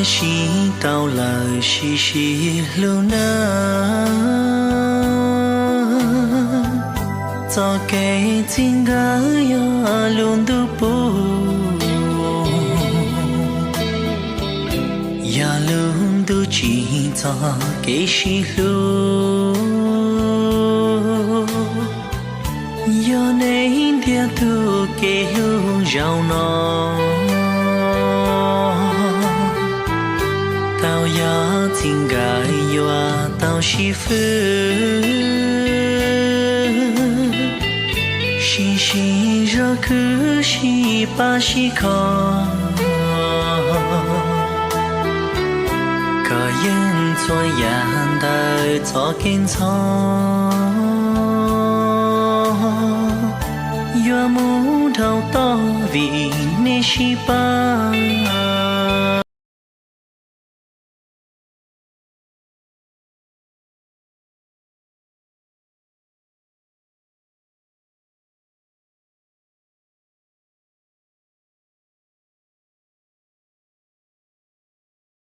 Sib tau lawm sib sib hlub nawb. Txoj kev txij nkawm yog lub ntuj pub, yog lub ntuj tsim txoj kev sib hlub. Yog nej ntiag tug kev hlub zaum no, tau yog txij nkawm yuav tau sib fwb, sib sib zog khwv sib pab sib kho, kom yeej txhua yam ntawm txoj kev ntxhov yuav mus dhau tod vim nej sib pab.